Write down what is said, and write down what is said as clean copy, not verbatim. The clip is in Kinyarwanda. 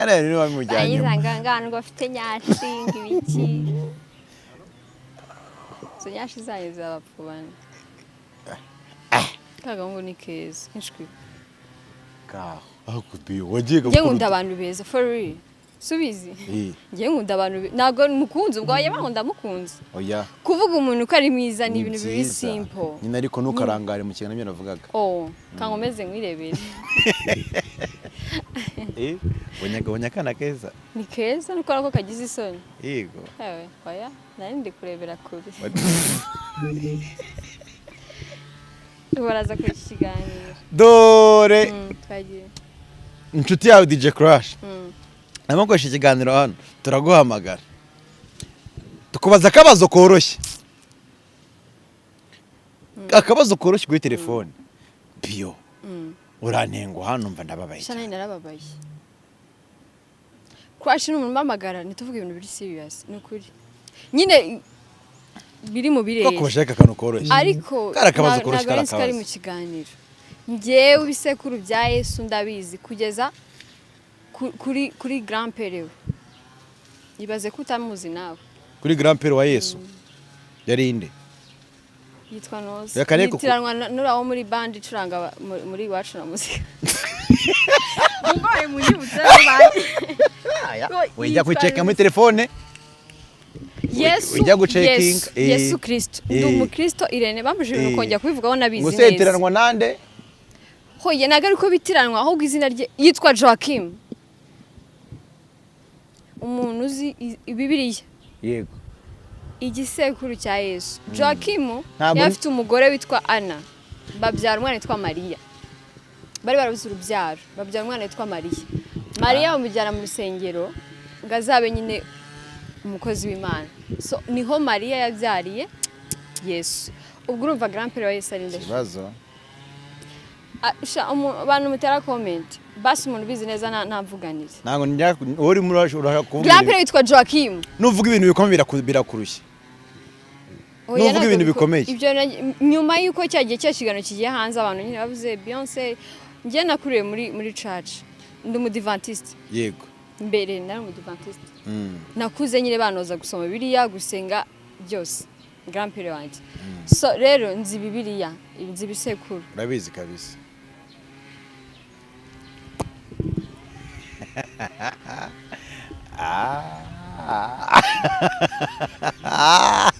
Hariya niwe wamujyanyemo. Barangiza ngo ngo afite nyashinga ibiki. Izo nyashi zanyu zirabapfubana. Kagahungu ni keza, inshwi. Kaho aho kubiyo wagiye. Njye nkunda abantu beza, for real. Subizi. Njye nkunda abantu ntabwo mukunze ubwo wajya bankunda mukunze. Oya. Kuvuga umuntu ko ari mwiza ni ibintu biri byiza. simple. Nyine ariko ntukarangare mu kiganiro navugaga. Oh, kankomeze nkwirebere. Ubonye akana keza. Ni keza nuko nako kagize isoni. Yego. Ewe, oya, nari ndi kurebera kure. Baraza kuri iki kiganiro. Dore Twagiye. inshuti yawe DJ Crush. Arimo gukoresha ikiganiro hano, turaguhamagara tukubaza akabazo koroshye, akabazo koroshye kuri telefone biyo. Urantenguha numva ndababaye Sha cyane. Nari narababaye. Crush ni umuntu umpamagara ntituvuge ibintu biri serious, ni ukuri. Nyine biri mu ko birere. Kubashaka akantu koroshye. Ariko Kari akabazo koroshye, ntabwo kari ari nzi ko ari akabazo. mu kiganiro. Njyewe ibisekuru bya Yesu ndabizi kugeza kuri grand père we. Ibaze ko utamuzi nawe. Kuri grand père wa Yesu yari inde? Yitwa Noza. Reka reka Yitiranwa n'uriya wo muri band icuranga muri iwacu na muzika. Umbaye munyibutse bandi. Wijya kuceka muri telefone. Yesu Ujya gucekinga, Yesu, Yesu Kristo. Ndi umukristo Irene bambujije ibintu kongera kubivugaho nabizi ngo neza. se yitiranwa nande? Hoye ntabwo ari ko bitiranwa, ahubwo izina rye yitwa Joachim. Umuntu uzi Bibiliya. Yego. Igisekuru cya Yesu. Joachim Ntabwo yari afite umugore witwa Anna. Babyara umwana witwa Mariya. Bari barabuze urubyaro, babyara umwana witwa Mariya. Mariya bamujyana mu rusengero ngo azabe nyine umukozi w'Imana. So niho Mariya yabyariye Yesu. Ubwo urumva grand père wa Yesu ari nde? Ikibazo. Ah, sha, abantu mutera comment. Basi umuntu ubizi neza ntamvuganire. Ntabwo njya uri muri urashaka kuvuga Grand père ibintu- witwa Joachim. Nuvuga ibintu bikomeye birakurushya. Oya, Nuvuga ntabwo ibintu bikomeye. Ibyo nyuma y'uko cya gihe cya kiganiro kigiye hanze, abantu nyine bavuze Beyonce, njye nakuriye muri church. Ndi umudivantiste. Mbere nari umudivantiste. Nakuze nyine banoza gusoma Bibiliya, gusenga byose. Grand père wanjye. So rero nzi Bibiliya, nzi ibisekuru. Urabizi kabisa. Ah.